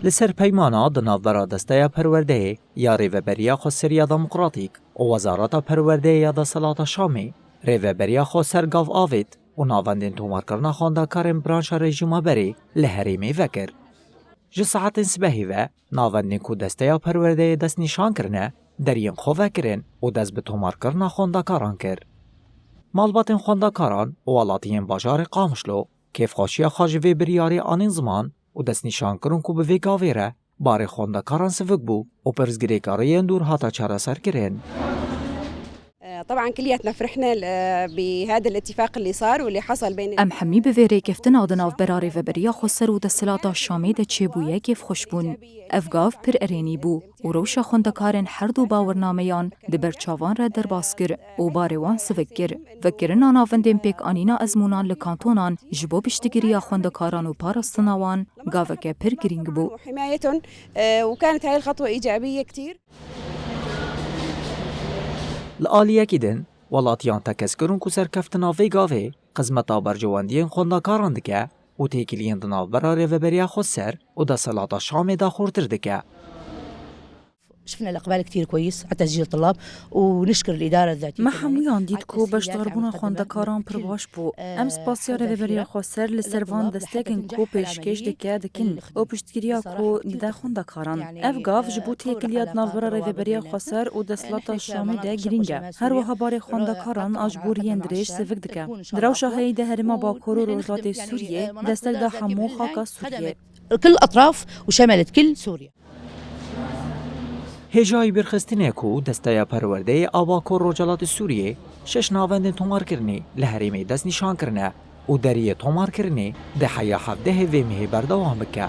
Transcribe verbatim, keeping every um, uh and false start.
Li ser peymana di navbera Desteya Perwerdeyê ya Rêveberiya Xweser ya Demokratîk û Wezareta Perwerdeyê ya Desthilata Şamê, Rêveberiya Xweser gav avêt û navendên tomarkirina xwendekarên branşa rejîma berê li herêmê vekir. Ji saetên sibehê ve navendên ku Desteya Perwerdeyê destnîşan kirine, deriyên xwe vekirin û dest bi tomarkirina xwendekaran kir. Malbatên xwendekaran û welatiyên bajarê Qamişlo kêfxweşiya xwe ji vê biryarê anîn ziman û destnîşan kirin ku bi vê gavê re barê xwendekaran sivik bû û pirsgirêka rêyên dûr hate çareserkirin. طبعا كلياتنا فرحنا ل- بهذا الاتفاق اللي صار واللي حصل بين Em hemî bi vê rêkeftina di navbera Rêveberiya Xweser û Desthilata Şamê de çêbûye kêfxweş bûn. Ev gav pir erênî bû û rewşa xwendekarên her du bawernameyan di ber çavan re derbas kir û barê wan sivik kir. Vekirina navendên pêkanîna ezmûnan li kantonan ji bo piştgiriya xwendekaran û parastina wan gaveke pir girîng bû. وحمايتهم، آه، وكانت هاي الخطوة إيجابية كتير. Li aliyekî din, welatiyan tekez kirin ku serkeftina vê gavê xizmeta berjewendiyên xwendekaran dike û têkiliyên di navbera Rêveberiya Xweser û Desthilata Şamê de xurtir dike. شفنا الإقبال كتير كويس على تسجيل الطلاب ونشكر الإدارة الذاتية. Me hemûyan dît ku beşdarbûna xwendekaran pir baş bû. Em spasiya Rêveberiya Xweser li ser van destekên ku pêşkêş dike dikin û piştgiriya ku dide xwendekaran. Ev gav ji bo têkiliya di navbera Rêveberiya Xweser û Desthilata Şamê de girîng e. Her wiha barê xwendekaran a ji bo riyên dirêj sivik dike. Di rewşa heyî de herêma Bakur û Rojhilatê Sûriyê destek da hemû xaka Sûriyê. كل الأطراف وشملت كل سوريا. Hêjayî birxistinê ku Desteya Perwerdeyê a Bakur Rojhilatê Sûriyê şeş navendên tomarkirinê li herêmê destnîşan kirine û deriyê tomarkirinê di heya hevdehê vê mehê berdewam bike.